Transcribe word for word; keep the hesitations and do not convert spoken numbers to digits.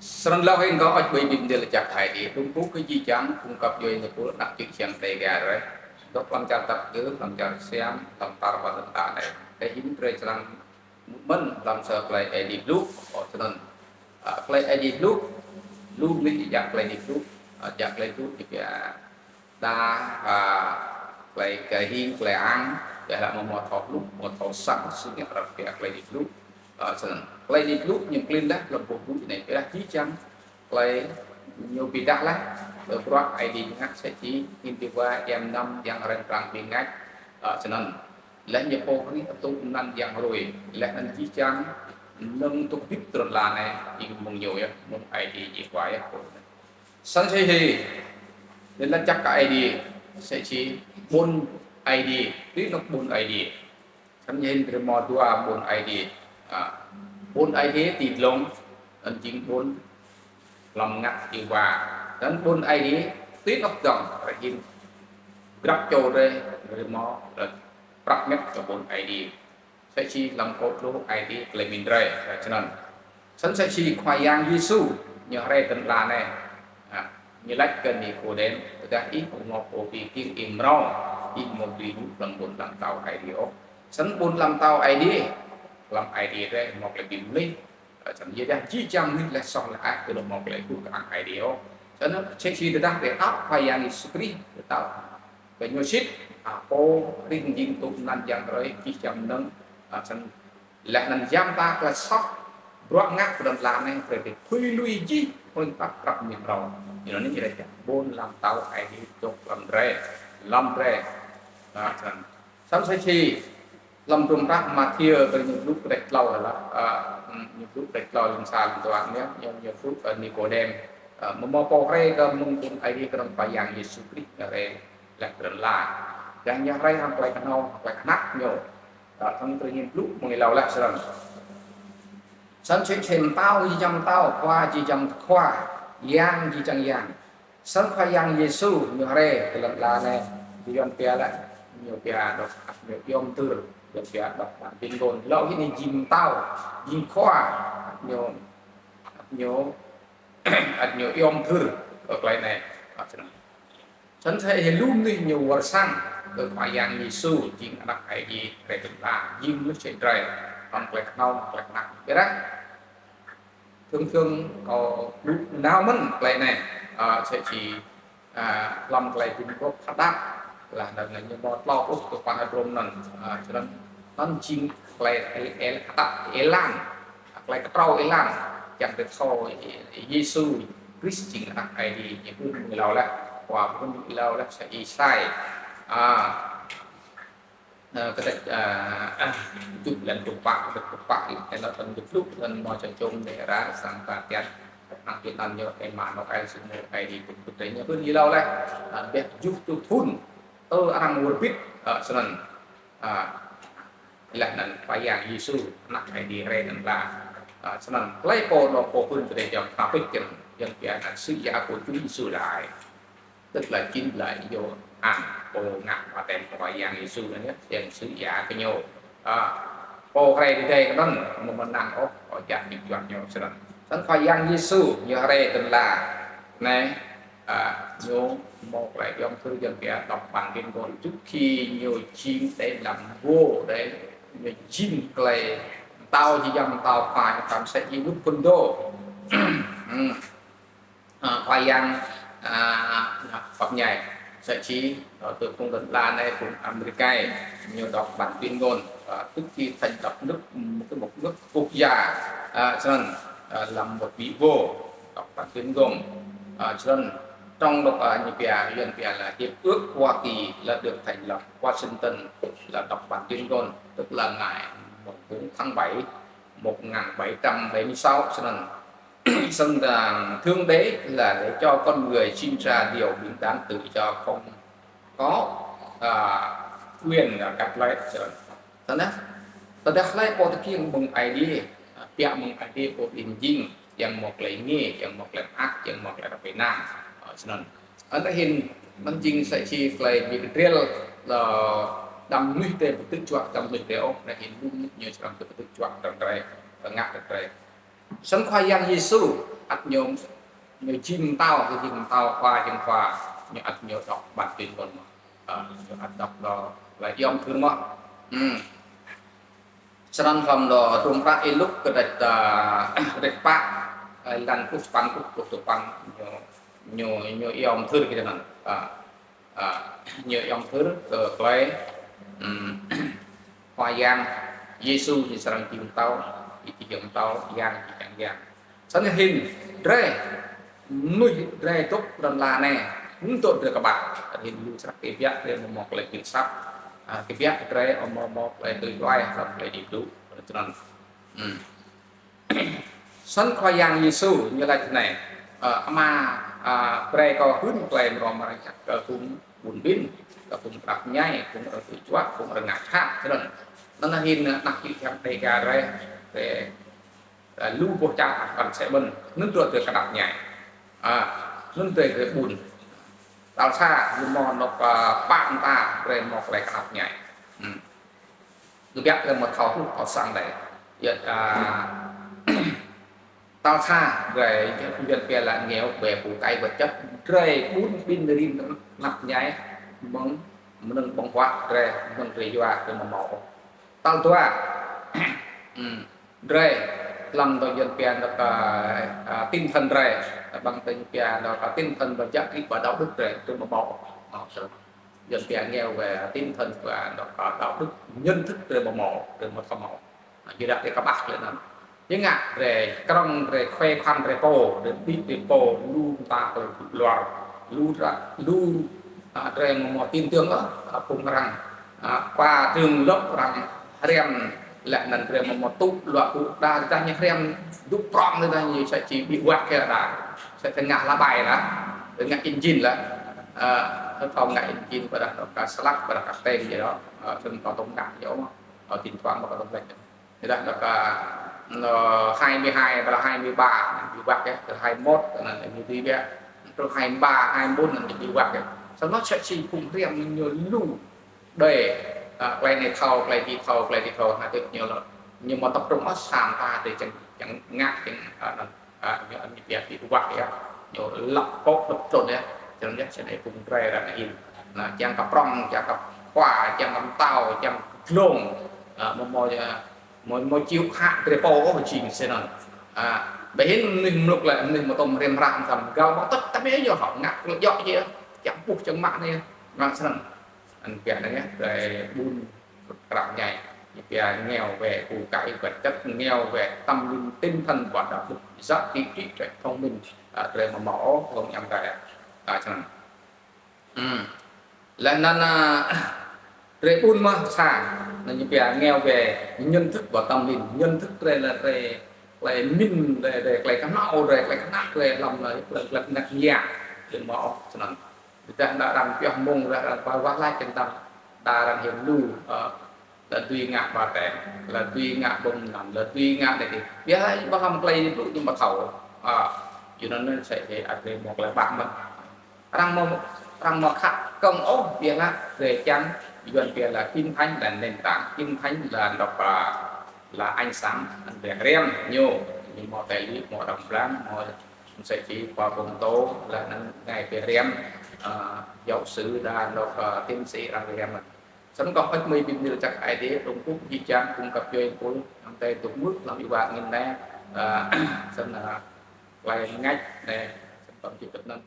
Snăn lŏ hĭn kâo ăt ƀuh bi mdê lač jăk Aê Diê, đŭng kŭ kơ jih jang, phung găp djuê ñu pul anak čư̆ čhiăng Dega drei. Dôk hlăm čar tăp gơ̆, hlăm čar Siam, hlăm tar ƀar lăn ala anei. Drei hĭn drei srăng mŭt mơ̆n hlăm sa klei Aê Diê blŭ, ơ, snăn. Ơ, klei Aê Diê blŭ, lu mnuih jăk klei Aê Diê blŭ, ơ, jăk klei blŭ, jăk ya. Đa, ơ, klei kơ hing, klei ang, ya lah mâo mâo thâo blŭ, mâo thâo săng, si ngă rap ya klei Aê Diê blŭ, ơ, snăn. Klei Aê Diê blŭ, ñu klin dah, hlăm boh blŭ anei, ƀiădah jih jang klei ñu bi dah lah, kơ bruă Aê Diê ngă sĕ či, in ti wa, yam năm, yang răng prăng bi ngă, ơ, snăn. Leh ñu pô hrih atŭ anăn yang hruê, leh anăn jih jang, nơ̆ng tŭk bĭt trŭn la anei, ing mơ̆ng ñu yơh, mơ̆ng Aê Diê jih wa yơh, pô. Snăn sĕ hĭ, leh lač jăk kơ Aê Diê, sĕ či ƀuôn Aê Diê, ti anôk ƀuôn Aê Diê. Snăn hĭn drei mâo dua ƀuôn Aê Diê. Ơ, ƀuôn Aê Diê ti dlông, anăn jing ƀuôn hlăm mngăt êwa. Anăn ƀuôn Aê Diê, ti anôk dŏng, drei hĭn grăp čô drei, drei mâo, drei prăp mĕt kơ ƀuôn Aê Diê. Sĕ či hlăm kơ dlông Aê Diê klei mĭn drei, snăn. Snăn sĕ či Khua Yang Yêsu, ñu hriê ti lăn ala anei. Ơ, ñu lač kơ Nikôdem, tơdah ih mâo pô bi kkiêng ih mrâo, ih amâo dưi hlăm ƀuôn ala mtao Aê Diê ôh. Snăn ƀuôn ala mtao Aê Diê, hlăm Aê Diê drei mâo klei bi mlih. Ơ, snăn yơh jih jang mnuih leh soh leh ăt kơ lŏ mâo klei kơ ang Aê Diê ôh. Snăn sĕ či tơdah drei đăo Khua Yang Yêsu Krist, drei đăo kơ ñu sĭt, ơ, pô hrih jing tŭ anăn yang hruê jih jang mnơ̆ng, ơ, snăn leh anăn jam ta klei soh, bruă ngă kơ lăn ala anei, drei bi phưi lui jih, ƀuôn prăp prăp mĭn mrâo. Ñu anăn ñu lač ƀuôn ala mtao Aê Diê dôk hlăm drei, hlăm drei. Ơ, snăn. Snăn sĕ či, hlăm hdruôm hră Mathiơ, kơ ñu blŭ kdrêč tlâo lah, ơ, ñu blŭ kdrêč tlâo hlăm sa hlăm dua anei, ñu, ñu blŭ kơ Nikôdem. Ơ, mâo mâo pô hriê kơ mơ̆ng ƀuôn Aê Diê knŏng Khua Yang Yêsu Krist ñu hriê leh ti lăn ala. Yang ñu hriê hŏng klei knhâo, hŏng klei knhăk ñu. Ơ, thâo kơ ñu blŭ mơ̆ng êlâo leh snăn. Snăn sĕ či mtao jih jang mtao, khua jih jang khua, yang jih jang yang. Snăn Khua Yang Yêsu ñu hriê ti lăn ala anei, Yuăn pia lah, ñu pia dôk, ñu iêu mthưr, Yuăn pia dôk ƀan bi ngôn. Lŏ hĭn ñu jing mtao, jing khua, ñu, ñu, ñu iêu mthưr kơ klei anei. Snăn. Snăn sĕ hĭ lu mnuih ñu wơr sang kơ Khua Yang Yêsu jing anak Aê Diê hriê ti lăn ala, jing mnuih sĭt drei, hŏng klei knhâo, klei knhăk. Ƀiădah, Thường thường kâo blŭ nao mơ̆n klei anei, ơ, sĕ či, ơ, hlăm klei bi mguôp hđăp, lah anăn ñu mâo tlâo pluh kơ păn hdruôm anăn, ơ, snăn, anăn jing klei ê-, ê-, hđăp êlan, klei ktrâo êlan, čiăng drei thâo Yêsu Krist jing anak Aê Diê, ñu hưn mơ̆ng êlâo leh, khua hưn mơ̆ng êlâo leh sa Isai. Ơ, Ơ, kdrêč, ơ, kjuh leh anăn dua pă, kdrêč dua pă, leh anăn dua pluh, leh anăn mâo čô čông đe ra sang ta tian. Anăn Việt Nam ñu Emmanuel, Sư mâo Aê Diê pŭt pŭt ñu hưn êlâo leh. Ơ, ƀiădah kjuh pluh thŭn, ơ, arăng wơr bĭt, ơ, snăn. Ơ, leh anăn Khua Yang Yêsu, anak Aê Diê hriê ti lăn ala. Ơ, snăn, klei pô anăn pô hưn kơ drei jăm khnăp pĭt kơ, jăm pia anăn Sư ya pô Chúa Yêsu lač. Tức là chính là Yôhan, pô ngă ƀaptem Khua Yang Yêsu anăn yơh, yang Sư ya kơ ñu. Ơ, pô hriê ti dei kơ anăn, amâo mâo năng ôh, kâo jăk ñu juăt ñu snăn. Snăn Khua Yang Yêsu, ñu hriê ti lăn ala anei, ơ, ñu mâo klei iêu mthưr Yuăn pia dôk ƀan bi ngôn, trước khi ñu jing đei hlăm vô đei, ñu jing klei mtao jih jang mtao, khua ñu tam sĕ jing ƀuôn phŭn dô. Ơ, Khua Yang, ơ, pap ñai, sĕ či, ơ, ti phung lăn ala anei, phung Amêrik, ñu dôk ƀan bi ngôn, ơ, trước khi thành lập nước, một cái, một nước quốc gia, ơ, snăn, ơ, hlăm một vĩ mô, dôk ƀan bi ngôn, ơ, snăn, trong đó, ơ, ñu pia, Yuăn pia là Hiệp ước Hoa Kỳ là được thành lập Washington, là dôk ƀan bi ngôn, tức là ngày mùng bốn tháng bảy, một ngàn bảy trăm bảy mươi sáu, snăn. Xứng đáng Thượng Đế là để cho con người sinh ra điều bình đẳng tự do không có, à, quyền, à, cắt lấy. Snăn. Tơdah hlei pô tơkhiêng mơ̆ng Aê Diê, à, pia mơ̆ng Aê Diê pô ƀing jing, yang mâo klei ngê, yang mâo klei mơak, yang mâo klei răp ênang. À, snăn. Anăn hĭn, anăn jing sĕ či klei bi kdriêl, leh đăm mnuih drei bi ktư̆ juă, đăm mnuih drei ôh, anăn hĭn lu mnuih ñu srăng bi ktư̆ juă, đăm drei, ngă drei. Snăn Khua Yang Yêsu ăt ñu, ñu jing mtao, ñu jing mtao, khua jing khua, ñu ăt ñu dôk ƀăng tuyên ngôn mơh. Ơ, ñu ăt dôk dôk leh yom thưr mơh. Hmm. Snăn hlăm dŏ hdruôm hră Y-Luk kdrêč, ơ, kdrêč pă, ơ, êlan pluh sa păn truh pluh dua păn, ñu, ñu, ñu yom thưr kơ anăn. Ơ, ơ, ñu yom thưr kơ klei, hmm, Khua Yang Yêsu ñu srăng jing mtao, jing mtao, yang jing yang. Snăn hĭn drei, mnuih drei dôk lăn ala anei, mtô drei kƀah, hĭn lu snăk kbiă drei amâo mâo klei bi msăp, ơ, kbiă drei amâo mâo klei tui hluê, hlăm klei djiê blŭ, snăn. Hmm. Snăn Khua Yang Yêsu ñu lač snei, ơ, Ama, ơ, brei kâo hưn klei mrâo mrang jăk kơ phung ƀun ƀin, kơ phung knap mñai, phung arăng tui juă, phung arăng ngă jhat, snăn. Anăn hĭn, ơ, anak čô čiăng Dega drei, drei, ơ, lu boh čar ăt kăn sĕ mơ̆n, anăn drei knap mñai. Ơ, anăn drei, drei ƀun. Tal sa, ñu mâo anôk, ơ, pă mta, drei mâo klei knap mñai. Hmm. Kbiă drei amâo thâo hluh thâo săng dih. Yơh, ơ, tal sa, drei, Yuăn pia là nghèo về của cải vật chất, drei ƀun ƀin rin knap mñai, mơ̆ng, mnơ̆ng ƀơ̆ng huă drei, mnơ̆ng drei yua, drei amâo mâo. Tal dua, hmm, drei, hlăm dŏ Yuăn pia dŏ, ơ, ơ, tinh thần drei, ƀăng tơ̆ng pia dŏ, ơ, tinh thần và giá trị và đạo đức drei, drei amâo mâo. Ơ, Yuăn pia nghèo về tinh thần và dŏ, ơ, đạo đức, nhận thức drei amâo mâo, drei amâo thâo mâo. Ơ, jih dah drei kƀah klei anăn. Ñu ngă drei, krŏng drei, khue khan drei pô, drei bi drei pô, lu mta klei luar, lu ra, lu, ơ, drei amâo mâo tin tưởng, ơ, ơ, phung arăng, ơ, khua trường lớp arăng hriăm, leh anăn drei amâo mâo tŭ luă gŭ, đa, đa ñu hriăm dŭ prŏng, đa ñu sĕ či bi wăt kơ đa, sĕ tơngah la bai lah, tơngah injin lah, ơ, thâo ngă injin, ƀiădah dŏ ka slăk, ƀiădah ka teng jih dŏ, ơ, sĕ tơm ngă jih, ơ, tin tưởng ƀiădah tơm lĕ. Ƀiădah dŏ ka, ơ, hai mươi hai, ƀiădah hai mươi ba, ñu bi wăt yơh, hai mươi mốt, anăn ñu bi wăt, truh hai mươi ba, hai mươi bốn, anăn ñu bi wăt yơh. Snăn sĕ či phung hriăm ñu lu, đei, ơ, klei anei thâo, klei dih thâo, klei dih thâo, hna tĭt ñu lŏ. Ñu amâo tập trung ôh sa mta drei čiăng, čiăng ngă, čiăng, ơ, anăn, ơ, ñu, ñu bi, bi wăt yơh. Ñu lăp kôk lăp trŭn yơh. Snăn yơh, snăn phung drei ară anei. Anăn, čiăng kơ prŏng, čiăng kơ khua, čiăng kơ mtao, čiăng kơ dlông. Ơ, amâo mâo, ơ, amâo, amâo čiu khă drei pô ôh jing snăn. Ơ, ƀiădah hĭn mnuih mluk leh, mnuih amâo tuôm hriăm hră mtam găl amâo tŭ, tơdah ñu hŏ ngă klei djŏ jih, čiăng ƀuh čiăng mă anei, ngă snăn. Anăn pia anăn yơh, drei ƀun knap mñai. Ñu pia nghèo về của cải vật chất, nghèo về tâm linh, tinh thần và đạo đức, giá trị trí tuệ thông minh, ơ, drei amâo mâo ôh, hlŏng yăm drei. Ơ, snăn. Hmm. Leh anăn, ơ, drei ƀun mơh sa, anăn ñu pia nghèo về nhận thức và tâm linh, nhận thức drei leh drei, klei mĭn drei, drei, klei knhâo drei, klei knhăk drei, hlăm leh, klei, klei knhăk ya, drei amâo mâo ôh, snăn. Ƀiădah đa arăng pioh mông, đa arăng ba wah lač čiăng đa, đa arăng hĭn lu, ơ, leh dưi ngă ba tĕ, leh dưi ngă ƀơ̆ng mnăm, leh dưi ngă anei dih. Ƀiădah ƀă hŏng klei blŭ ñu amâo thâo. Ơ, yua anăn sĕ či ăt drei mâo klei ƀă mơh. Arăng amâo, arăng amâo khă kơ̆ng ôh, ƀiădah drei čiăng, Yuăn pia là kinh thánh là nền tảng, kinh thánh là độc, là, là ánh sáng, anăn drei hriăm ñu, ñu mâo tài lý, mâo răng blang, mâo msĕ si khua pô mtô, leh anăn ngă bi hriăm, ơ, giáo sư đa dŏ, ơ, tiến sĩ arăng bi hriăm. Snăn kâo hơêč hmưi bi mni lač jăk Aê Diê, Trung Quốc, jih jang, phung găp djuê êpul, hlăm adei dôk hmư̆, hlăm êwa angĭn anei, ơ, snăn, ơ, klei mngač anei, snăn kâo čih tŭ anăn.